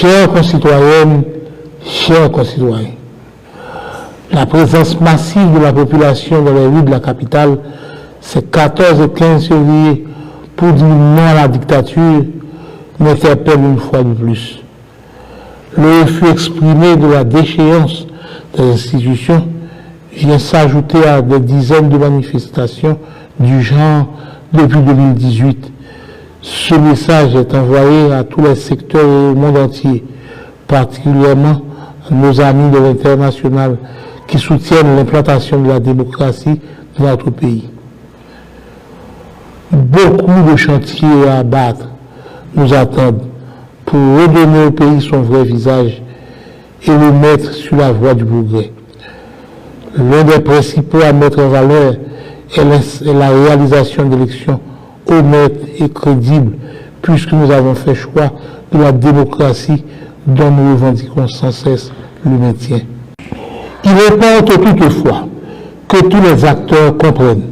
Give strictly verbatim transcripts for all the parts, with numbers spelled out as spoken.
Chères concitoyennes, chers concitoyens, la présence massive de la population dans les rues de la capitale ces quatorze et quinze février pour dire non à la dictature m'interpelle une fois de plus. Le refus exprimé de la déchéance des institutions vient s'ajouter à des dizaines de manifestations du genre depuis deux mille dix-huit. Ce message est envoyé à tous les secteurs et au monde entier, particulièrement nos amis de l'international qui soutiennent l'implantation de la démocratie dans notre pays. Beaucoup de chantiers à abattre nous attendent pour redonner au pays son vrai visage et le mettre sur la voie du progrès. L'un des principaux à mettre en valeur est l'ins- est la réalisation d'élections honnêtes et crédibles, puisque nous avons fait choix de la démocratie dont nous revendiquons sans cesse le maintien. Il importe toutefois que tous les acteurs comprennent,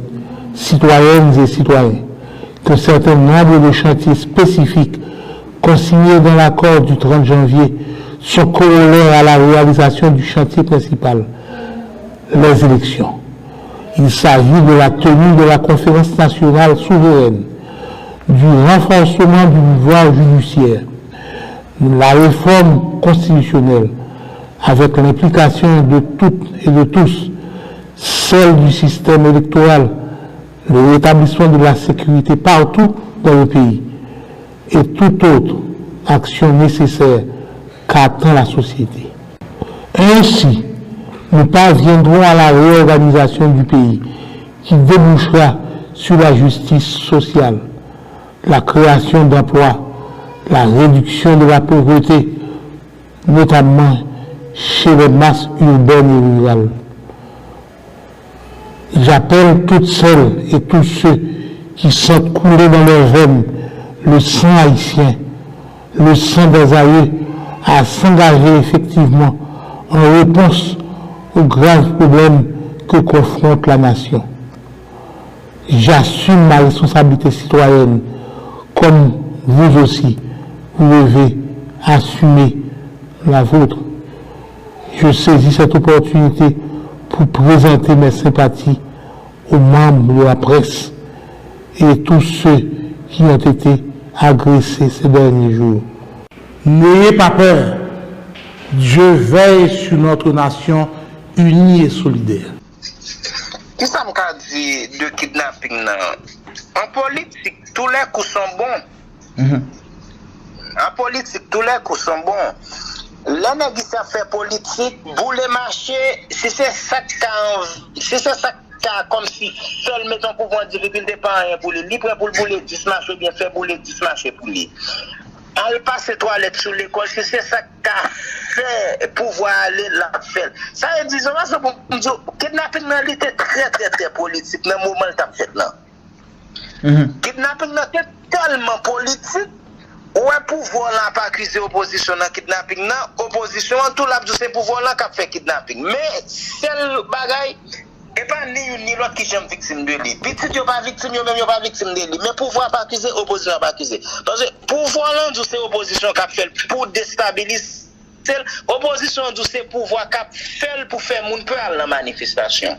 citoyennes et citoyens, qu'un certain nombre de chantiers spécifiques consignés dans l'accord du trente janvier sont corollaires à la réalisation du chantier principal, les élections. Il s'agit de la tenue de la conférence nationale souveraine, du renforcement du pouvoir judiciaire, de la réforme constitutionnelle, avec l'implication de toutes et de tous, celle du système électoral, le rétablissement de la sécurité partout dans le pays et toute autre action nécessaire qu'attend la société. Ainsi, nous parviendrons à la réorganisation du pays qui débouchera sur la justice sociale, la création d'emplois, la réduction de la pauvreté, notamment chez les masses urbaines et rurales. J'appelle toutes celles et tous ceux qui sentent couler dans leurs veines le sang haïtien, le sang des aïeux, à s'engager effectivement en réponse aux graves problèmes que confronte la nation. J'assume ma responsabilité citoyenne, comme vous aussi, vous devez assumer la vôtre. Je saisis cette opportunité pour présenter mes sympathies aux membres de la presse et tous ceux qui ont été agressés ces derniers jours. N'ayez pas peur. Dieu veille sur notre nation unie et solidaire. Kisa m ka di de kidnaping nan? An politik, tous les coups sont bons. An politik, tous les coups sont bons. Lè nèg isi ap fè politik, boule mache, si se sa k ka, si se sa k ka kòmsi fè l met yon pouvwa an difikilte, pa anyen pou li. Li prè pou l boule dis mache oubyen fè boule dis mache pou li. Al pase twalèt sou lekòl, si se sa k ka fè pouvwa ale, l ap fè l. Sa vle di, se yon fason pou m di w, kidnaping nan li te trè, trè, trè politik nan moman l t ap fèt lan. Kidnaping nan te tèlman politik, ou wè pouvwa w lan ap akize opozisyon nan kidnaping nan, opozisyon an tou l ap di w se pouvwa w lan k ap fè kidnaping. Men sèl bagay, e pa ni youn ni lòt ki janm viktim de li. Pitit yo pa viktim, yo menm yo pa viktim de li. Men pouvwa ap akize, opozisyon ap akize. Paske pouvwa w lan di w se opozisyon k ap fè l pou destabilize l, opozisyon an di w se pouvwa k ap fè l pou fè moun pè al nan manifestasyon.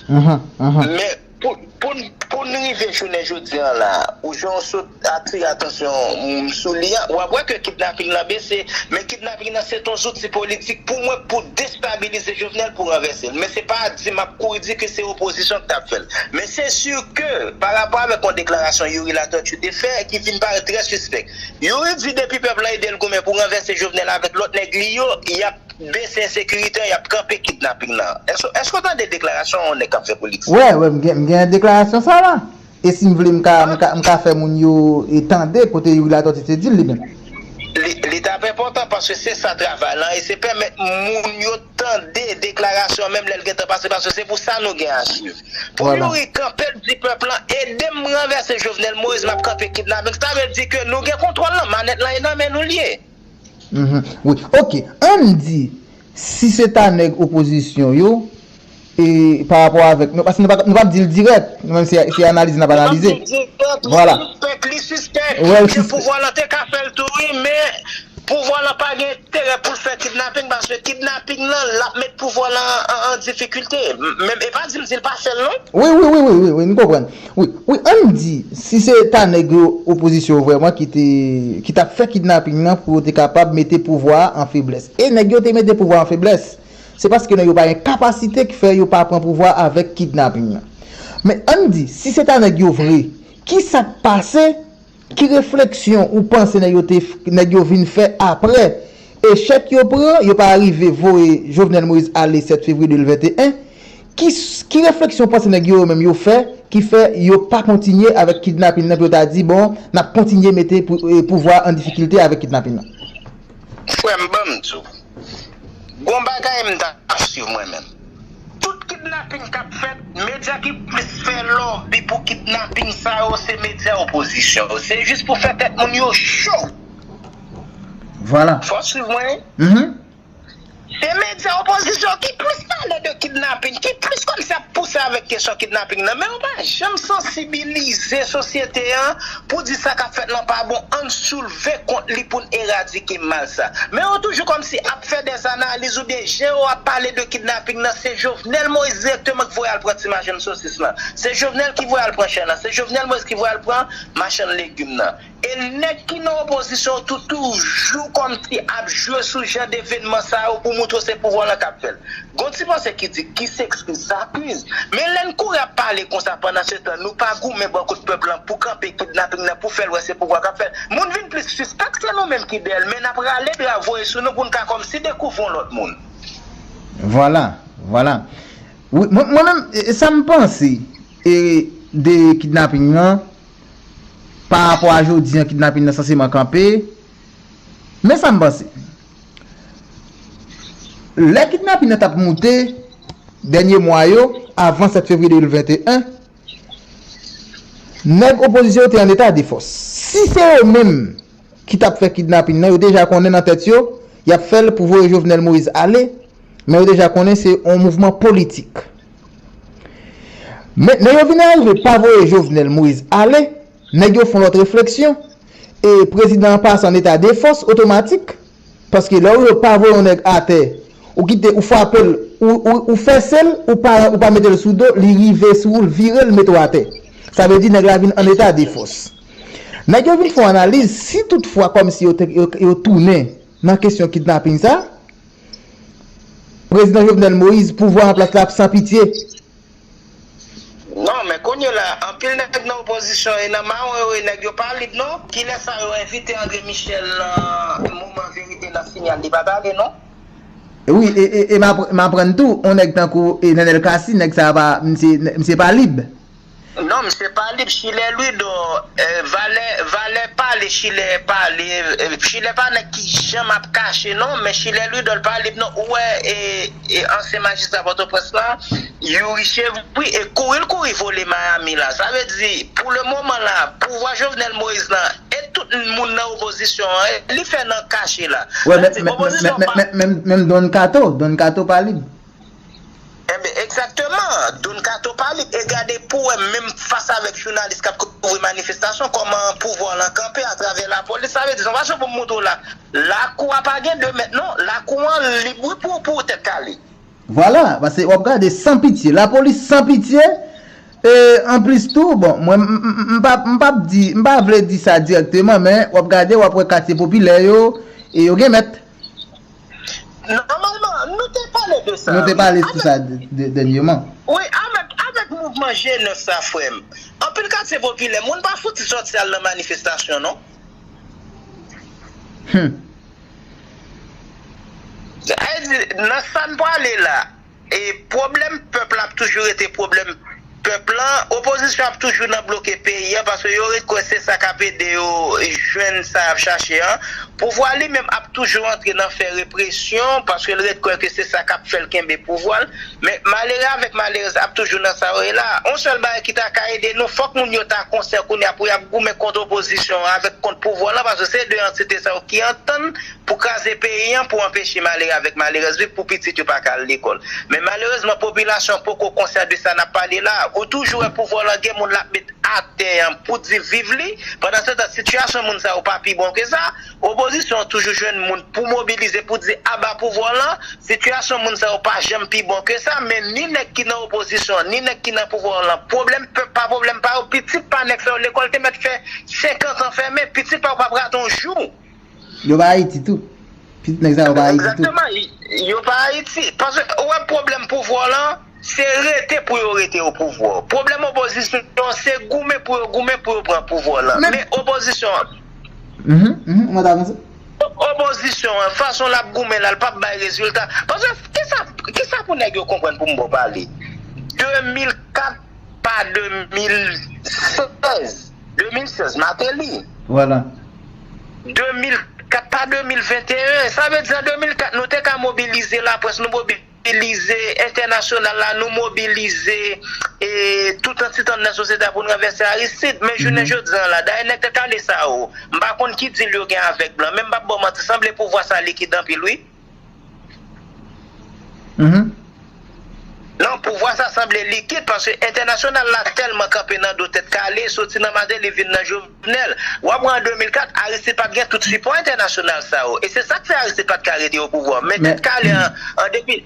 Men pou, pou, n- pou n rive jounen jodi an la, ou jan w sot atire atansyon m sou li a, w ap wè ke kidnaping lan bese, men kidnaping lan se t on zouti politik pou mwen pou destabilize Jovenel, pou ranvèse l. Men se pa di m ap kouri di ke se opozisyon ki t ap fè l. Men se si ke, pa rapò avèk yon deklarasyon Youri Latortue te fè ki vin parèt trè sispèk, Youri di depi pèp lan ede l goumen pou ranvèse Jovenel avèk lòt nèg li yo, y ap bese ensekirite an, y ap kanpe kidnaping lan. Èske, èske w tande deklarasyon yon nèg k ap fè politik? Wè, wè, m gen, m gen deklarasyon sa la. E si m vle, m ka, m ka, m ka fè moun yo e tande kote Youri Latortue te di l li menm. Li, li t ap enpòtan paske se sa travay lan, e se pèmèt moun yo tande deklarasyon menm lè l gentan pase, paske se pou sa nou gen achiv. Pou Youri kanpe l di pèp lan, ede m ranvèse Jovenel Moïse, m ap kanpe kidnaping. Sa vle di ke nou gen kontwòl lan, manèt lan e nan men nou l ye. Mhm. Wi. Ok, ann di, si se ta nèg opozisyon yo, e pa rapò avèk, nou, paske nou pa, nou p ap di l dirèk, nou menm se, se analize n ap analize. Vwala. Li sispèk, li sispèk. Wè, li sispèk. Pouvwa lan te ka fè l tou, wi, men Pouvwa lan pa gen enterè pou l fè kidnaping, paske kidnaping lan, l ap met pouvwa lan an, an difikilte. M- Menm, e pa di m di l pa fè l non. Wi, wi, wi, wi, wi, wi, m konprann. Wi, wi, ann di, si se ta nèg yo opozisyon vrèman ki te, ki t ap fè kidnaping nan pou yo te kapab mete pouvwa a an feblès. E nèg yo te mete pouvwa an feblès. Se paske nèg yo pa gen kapasite ki fè yo pa pran pouvwa avèk kidnaping nan. Men ann di, si se ta nèg yo vre, ki sa k pase? Ki refleksyon ou panse nèg yo te nèg yo vin fè apre echèk yo pran, yo pa rive voye Jovenel Moïse ale sèt fevriye de mil venteyen? Ki, ki refleksyon ou panse nèg yo menm yo fè ki fè yo pa kontinye avèk kidnapin nan, pou yo ta di, bon, n ap kontinye mete pou, e, pouvwa an difikilte avèk kidnapin nan? Frè m, ban m di w. Gon bagay m t ap swiv mwen menm. Tout kidnaping k ap fèt, medya ki plis fè lòbi pou kidnaping sa yo, se medya opozisyon yo. Se jis pou fè tèt moun yo cho. Vwala. Fò w swiv mwen. Se medya opozisyon ki plis pale de kidnaping, ki plis kòmsi ap pouse avèk kesyon kidnaping nan. Men yo pa janm sansibilize sosyete an pou di sa k ap fèt lan pa bon, ann soulve kont li pou n eradike mal sa. Men yo toujou kòmsi ap fè dè analiz oubyen jan yo ap pale de kidnaping nan, se Jovenel Moïse dirèkteman ki voye al pran ti machann sosis lan. Se Jovenel ki voye al pran chen nan. Se Jovenel Moïse ki voye al pran machann legim nan. E nèg ki nan opozisyon tou toujou kòmsi ap jwe sou jan devenman sa yo pou moutre w se pouvwa lan k ap fè l. Gon ti panse ki di, qui s'excuse s'accuse. Men lè n kouri ap pale konsa pandan se tan nou pa goumen bò kot pèp lan pou kanpe kidnaping nan pou fè l wè se pouvwa k ap fè l. Moun vin plis sispèk se nou menm ki dèyè l, men n ap rale dra voye sou nou pou n ka kòmsi dekouvri yon lòt moun. Vwala, vwala. Wi, mwen, mwen menm, e, e sa m panse, e, de kidnaping nan, pa rapò a jodi an, kidnaping nan sanseman kanpe. Men sa m panse. Lè kidnaping nan t ap moute, dènye mwa yo, avan sèt fevriye de mil venteyen, nèg opozisyon yo te an eta de fòs. Si se yo menm ki t ap fè kidnaping nan, yo deja konnen nan tèt yo, y ap fè l pou voye Jovenel Moïse ale, men yo deja konnen se yon mouvman politik. Men, lè yo vin arive pa voye Jovenel Moïse ale, nèg yo fè yon lòt refleksyon, e prezidan an pase an eta de fòs otomatik, paske lè yo pa voye yon nèg atè, ou kite, ou frape l, ou, ou, ou fese l, ou pa, ou pa mete l sou do, li rive sou ou, l vire, l mete w atè. Sa vle di nèg la vin an eta de fòs. Nèg yo vin fè yon analiz, si toutfwa kòmsi yo, te, yo, yo tounen nan kesyon kidnaping sa, prezidan Jovenel Moïse, pouvwa an plas la ap san pitye. Non, men kounye la, anpil nèg nan opozisyon e nan mawon yo, e nèg yo pa lib non. Kilè sa yo envite André Michel nan moman verite nan Signal, li pa t ale non. Wi, e, e, e m apr- m aprann tou, on nèg tankou e Nenel Cassy, nèg sa pa, misye, misye pa lib. Non, misye pa lib. Chilè Louidor, eh, valè, valè pale, Chilè pale, eh, Chilè pa nèg ki janm ap kache non, men Chilè Louidor pa lib non. Ou wè, eh, eh, ansyen majistra Pòtoprens lan, Youri Chevry, e kouri l kouri vole Miami la. Sa vle di, pou le moman la, pouvwa Jovenel Moïse lan, e tout moun nan opozisyon an, e li fè nan kache la. Wè, men, men, men, men, men, men, men Don Kato, Don Kato pa lib. Enben, egzakteman, Don Kato pa lib. E gade pou wè, menm fas avèk jounalis k ap kouvri manifestasyon, kòman pouvwa lan kanpe atravè lapolis. Sa vle di, se yon fason pou m montre w la, lakou a pa gen de mèt non, lakou an lib wi pou, pou tèt kale. Vwala, paske w ap gade san pitye, lapolis san pitye, e anplis tou, bon, mwen, m, m, m, m p ap, m p ap di, m pa vle di sa dirèkteman, men w ap gade, w ap wè katye popilè yo, e yo gen mèt. Nòmalman, nou te pale de sa. Nou te pale sou sa de- de- dènyèman. Wi, avèk, avèk mouvman G nèf sa, frè m. Anpil katye popilè, moun pa fouti sòti al nan manifestasyon, non. Hmm. Sa vle di, nan sa n prale la, e pwoblèm pèp la ap toujou rete pwoblèm pèp lan, opozisyon ap toujou nan bloke peyi an, paske yo ret kwè se sa k ap ede yo jwenn sa y ap chache an. Pouvwa li menm ap toujou antre nan fè represyon, paske l ret kwè ke se sa k ap fè l kenbe pouvwa l. Men malere avèk malerèz ap toujou nan sa yo ye la. On sèl bagay ki ta ka ede nou, fòk moun yo ta konsyan kounye a pou y ap goumen kont opozisyon an avèk kont pouvwa lan, paske se de antite sa yo ki antann pou kraze peyi an, pou anpeche malere avèk malerèz viv, pou pitit yo pa ka al lekòl. Men malerezman, popilasyon an poko konsyan de sa n ap pale la. Ou toujou wè pouvwa lan gen moun l ap met atè an pou di viv li. Pandan se tan, sitiyasyon moun sa yo pa pi bon ke sa. Opozisyon an toujou jwenn moun pou mobilize, pou di aba pouvwa lan. Sitiyasyon moun sa yo pa janm pi bon ke sa, men ni nèg ki nan opozisyon an, ni nèg ki nan pouvwa lan, pwoblèm pèp pa pwoblèm pa yo, pitit pa nèg sa yo lekòl te mèt fè senkant an fèmen, pitit pa yo p ap rate yon jou. Yo pa Ayiti tou. Pitit nèg sa yo pa Ayiti tou. Egzakteman, y- yo pa Ayiti. Paske ou wè pwoblèm pouvwa lan, se rete pou yo rete o pouvwa. Pwoblèm opozisyon, se goumen pou yo goumen pou yo pran pouvwa lan. Men opozisyon an, Mhm, mhm, mwen ta avanse. Opozisyon an, fason l ap goumen la, l p ap bay rezilta. Paske kisa, kisa pou nèg yo konprann pou m ba w pale? De mil kat pa de mil sèz. De mil sèz, Martelly. Vwala. De mil kat pa de mil venteyen. Sa vle di an de mil kat, nou te ka mobilize laprès, nou mobilize entènasyonal la, nou mobilize e, tout antitan nan sosyete a pou n ranvèse Aristide. Men jounen jodi an la, dayè nèg tèt kale sa yo, m pa konn ki dil yo gen avèk blan, men m p ap ba w manti, sanble pouvwa sa likid anpil wi. Mhm. Non, pouvwa sa sanble likid paske entènasyonal la tèlman kanpe nan do tèt kale, soti nan Martelly vin nan Jovenel. W ap wè an de mil kat, Aristide pa t gen tout sipò entènasyonal sa yo. E se sa k fè Aristide pa t ka rete o pouvwa. Men tèt kale an, an depi,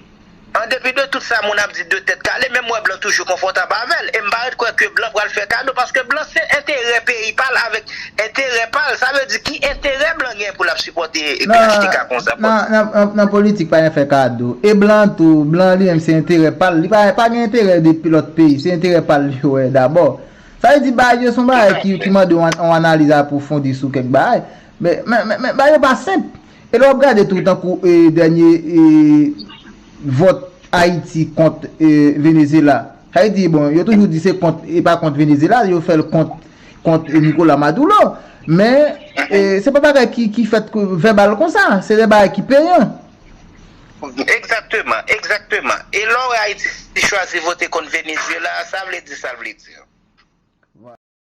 an depi de tout sa moun ap di de tèt kale, menm wè blan toujou konfòtab avè l. E m pa ret kwè ke blan pral fè kado paske blan se enterè peyi pa l avèk enterè pa l. Sa vle di ki enterè blan gen pou l ap sipòte P H T K konsa? Nan, nan, nan, nan politik pa gen fè kado. E blan tou, blan li menm se enterè pa l. Li pa, pa gen enterè de lòt peyi, se enterè pa l li wè dabò. Sa vle di bagay yo se yon bagay ki, ki mande yon, yon analiz apwofondi sou kèk bagay. Men, men, men, men bagay yo pa senp. E lè w ap gade tou tankou e, dènye e, vòt Ayiti kont e, Venezyela. Sa vle di, bon, yo toujou di se kont, e pa kont Venezyela, yo fè l kont, kont e, Nicolas Maduro. Men e, se pa bagay ki, ki fèt vèbal konsa, se de bagay ki peyan. Egzakteman, egzakteman. E lè w wè Ayiti chwazi vote kont Venezyela, sa vle di sa l vle di.